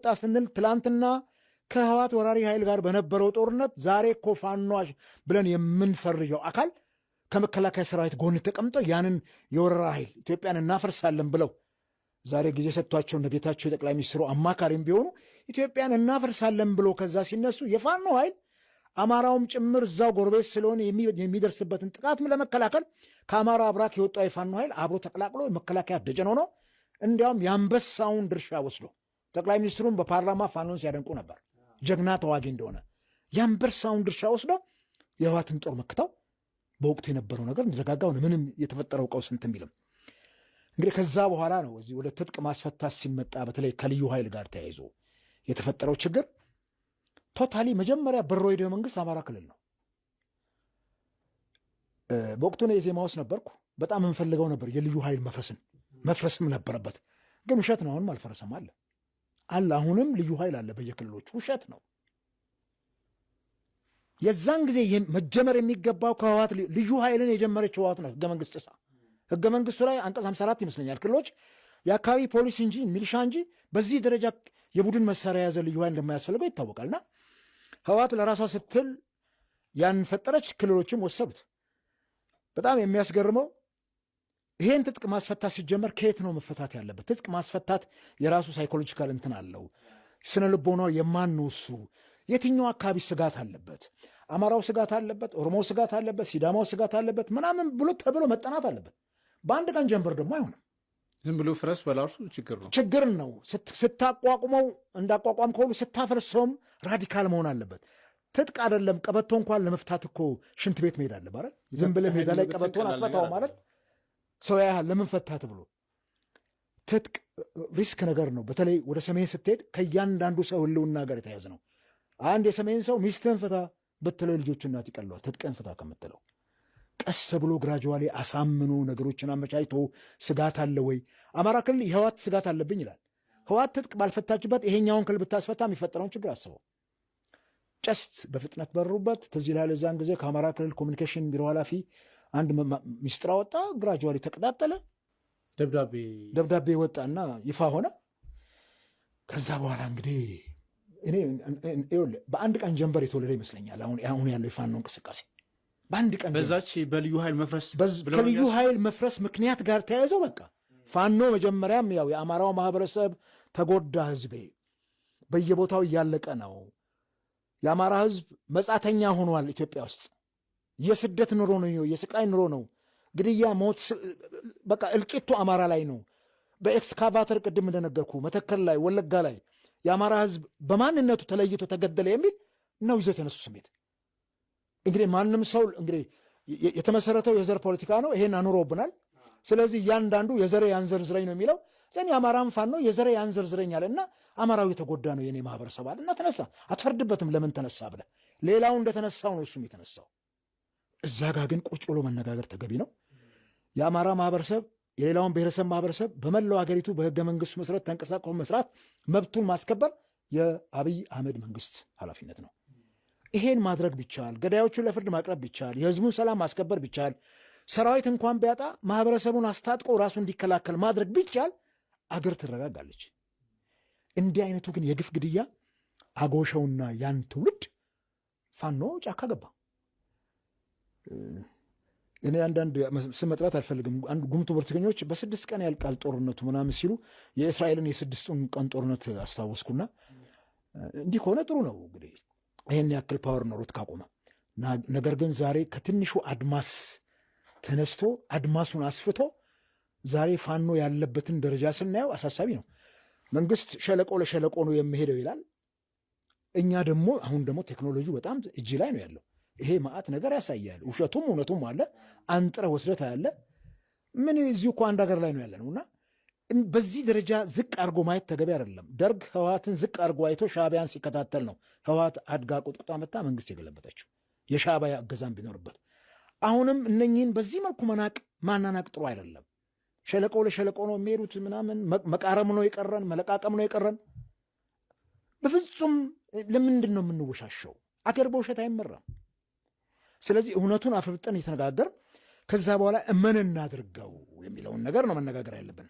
ወጣ ስንል ትላንትና ከህወሓት ወራሪ ኃይል ጋር በነበረው ጦርነት ዛሬ እኮ ፋኖ ብለን የምንፈርጀው አካል ከመከላከያ ሰራዊት ጎን ተቀምጦ ያንን የወረራ ኃይል ኢትዮጵያን እናፈርሳለን ብለው ዛሬ ጊዜ ሰጥቷቸው እነ ጌታቸው የጠቅላይ ሚኒስትሩ አማካሪም ቢሆኑ ኢትዮጵያን እናፈርሳለን ብሎ ከዛ ሲነሱ የፋኖ ኃይል አማራውም ጭምር እዛው ጎረቤት ስለሆነ የሚደርስበትን ጥቃትም ለመከላከል ከአማራ አብራክ የወጣው የፋኖ ኃይል አብሮ ተቀላቅሎ የመከላከያ ደጀን ሆኖ እንዲያውም የአንበሳውን ድርሻ ወስዶ ጠቅላይ ሚኒስትሩም በፓርላማ ፋኖን ሲያደንቁ ነበር፣ ጀግና ተዋጊ እንደሆነ። የአንበሳውን ድርሻ ወስዶ የህወሓትን ጦር መክተው በወቅቱ የነበረው ነገር እንዲረጋጋ ሆነ። ምንም የተፈጠረው ቀውስ እንትን ቢልም እንግዲህ ከዛ በኋላ ነው እዚህ ወደ ትጥቅ ማስፈታት ሲመጣ በተለይ ከልዩ ኃይል ጋር ተያይዞ የተፈጠረው ችግር totally መጀመሪያ በሮ ሄደው መንግስት አማራ ክልል ነው። በወቅቱ እኔ የዜማ ውስጥ ነበርኩ። በጣም የምንፈልገው ነበር የልዩ ኃይል መፍረስን፣ መፍረስም ነበረበት። ግን ውሸት ነው። አሁንም አልፈረሰም፣ አለ አለ። አሁንም ልዩ ኃይል አለ በየክልሎቹ። ውሸት ነው። የዛን ጊዜ መጀመር የሚገባው ከህወሓት ልዩ ኃይልን የጀመረች ህወሓት ነው። ህገ መንግስት ጥሳ ህገ መንግስቱ ላይ አንቀጽ 54 ይመስለኛል ክልሎች የአካባቢ ፖሊስ እንጂ ሚሊሻ እንጂ በዚህ ደረጃ የቡድን መሳሪያ የያዘ ልዩ ኃይል እንደማያስፈልገው ይታወቃልና ህወሓት ለራሷ ስትል ያን ፈጠረች፣ ክልሎችም ወሰዱት። በጣም የሚያስገርመው ይሄን ትጥቅ ማስፈታት ሲጀመር ከየት ነው መፈታት ያለበት? ትጥቅ ማስፈታት የራሱ psychological እንትን አለው። ስነ ልቦናው የማን ነው እሱ? የትኛው አካባቢ ስጋት አለበት? አማራው ስጋት አለበት፣ ኦሮሞው ስጋት አለበት፣ ሲዳማው ስጋት አለበት ምናምን ብሎ ተብሎ መጠናት አለበት። በአንድ ቀን ጀንበር ደግሞ አይሆንም። ዝም ብሎ ፍረስ በላርሱ ችግር ነው ችግር ነው። ስታቋቁመው እንዳቋቋም ከሆኑ ስታፈርሰውም radical መሆን አለበት። ትጥቅ አይደለም ቀበቶ እንኳን ለመፍታት እኮ ሽንት ቤት መሄድ አለ ማለት ዝም ብለህ ሜዳ ላይ ቀበቶን አትፈታው ማለት ሰው ያህል ለምን ፈታት ብሎ ትጥቅ risk ነገር ነው። በተለይ ወደ ሰሜን ስትሄድ ከእያንዳንዱ ሰው ህልውና ጋር የተያዘ ነው። አንድ የሰሜን ሰው ሚስትህን ፍታ ብትለው የልጆቹ እናት ይቀለዋል ትጥቅህን ፍታ ከምትለው። ቀስ ብሎ gradually አሳምኖ ነገሮችን አመቻችቶ ስጋት አለ ወይ? አማራ ክልል የህወሓት ስጋት አለብኝ ይላል። ህወሓት ትጥቅ ባልፈታችበት ይሄኛውን ክልል ብታስፈታ የሚፈጠረውን ችግር አስበው። just በፍጥነት በሩበት። ትዝ ይልሃል እዛን ጊዜ ከአማራ ክልል communication ቢሮ ኃላፊ አንድ ሚስጥር አወጣ። gradually ተቀጣጠለ። ደብዳቤ ወጣና ይፋ ሆነ። ከዛ በኋላ እንግዲህ እኔ በአንድ ቀን ጀንበር የተወለደ ይመስለኛል አሁን ያለው የፋኖ እንቅስቃሴ በአንድ ቀን በዛች በልዩ ኃይል መፍረስ ከልዩ ኃይል መፍረስ ምክንያት ጋር ተያይዞ በቃ ፋኖ መጀመሪያም ያው የአማራው ማህበረሰብ ተጎዳ፣ ህዝቤ በየቦታው እያለቀ ነው። የአማራ ህዝብ መጻተኛ ሆኗል። ኢትዮጵያ ውስጥ የስደት ኑሮ ነው፣ የስቃይ ኑሮ ነው። ግድያ፣ ሞት፣ በቃ እልቂቱ አማራ ላይ ነው። በኤክስካቫተር ቅድም እንደነገርኩ መተከል ላይ፣ ወለጋ ላይ የአማራ ህዝብ በማንነቱ ተለይቶ ተገደለ የሚል ነው ይዘው የተነሱ ስሜት። እንግዲህ ማንም ሰው እንግዲህ የተመሰረተው የዘር ፖለቲካ ነው። ይሄን አኑሮብናል። ስለዚህ እያንዳንዱ የዘሬ ያንዘርዝረኝ ነው የሚለው then የአማራም ፋኖ የዘሬ ያንዘርዝረኝ አለ እና አማራው የተጎዳ ነው የኔ ማህበረሰብ አለ እና ተነሳ። አትፈርድበትም። ለምን ተነሳ ብለህ ሌላው እንደተነሳው ነው እሱም የተነሳው። እዛ ጋ ግን ቁጭ ብሎ መነጋገር ተገቢ ነው። የአማራ ማህበረሰብ የሌላውን ብሔረሰብ ማህበረሰብ በመላው ሀገሪቱ በህገ መንግስቱ መሰረት ተንቀሳቅሶ መስራት መብቱን ማስከበር የአብይ አህመድ መንግስት ኃላፊነት ነው። ይሄን ማድረግ ቢቻል፣ ገዳዮቹን ለፍርድ ማቅረብ ቢቻል፣ የህዝቡን ሰላም ማስከበር ቢቻል፣ ሰራዊት እንኳን ቢያጣ ማህበረሰቡን አስታጥቆ ራሱ እንዲከላከል ማድረግ ቢቻል አገር ትረጋጋለች። እንዲህ አይነቱ ግን የግፍ ግድያ አጎሸውና ያን ትውልድ ፋኖ ጫካ ገባ። እኔ አንዳንድ ስም መጥራት አልፈልግም። አንድ ጉምቱ ፖለቲከኞች በ6 ቀን ያልቃል ጦርነቱ ምናምን ሲሉ የእስራኤልን የ6ቱን ቀን ጦርነት አስታወስኩና እንዲህ ከሆነ ጥሩ ነው እንግዲህ ይህን ያክል power ኖሮት ካቆመ። ነገር ግን ዛሬ ከትንሹ አድማስ ተነስቶ አድማሱን አስፍቶ ዛሬ ፋኖ ያለበትን ደረጃ ስናየው አሳሳቢ ነው። መንግስት ሸለቆ ለሸለቆ ነው የሚሄደው ይላል። እኛ ደግሞ አሁን ደግሞ ቴክኖሎጂ በጣም እጅ ላይ ነው ያለው። ይሄ መዓት ነገር ያሳያል። ውሸቱም እውነቱም አለ። አንጥረህ ወስደህ ታያለህ። ምን እዚሁ እኮ አንድ ሀገር ላይ ነው ያለ ነው እና በዚህ ደረጃ ዝቅ አድርጎ ማየት ተገቢ አይደለም። ደርግ ህወሓትን ዝቅ አድርጎ አይቶ ሻዕቢያን ሲከታተል ነው ህወሓት አድጋ ቁጥቁጣ መታ መንግስት የገለበጠችው የሻዕቢያ እገዛም ቢኖርበት። አሁንም እነኚህን በዚህ መልኩ መናቅ ማናናቅ ጥሩ አይደለም። ሸለቆ ለሸለቆ ነው የሚሄዱት ምናምን መቃረም ነው የቀረን፣ መለቃቀም ነው የቀረን። በፍጹም ለምንድን ነው የምንወሻሸው? አገር በውሸት አይመራም። ስለዚህ እውነቱን አፍርጠን እየተነጋገር ከዛ በኋላ እመን እናድርገው የሚለውን ነገር ነው መነጋገር ያለብን።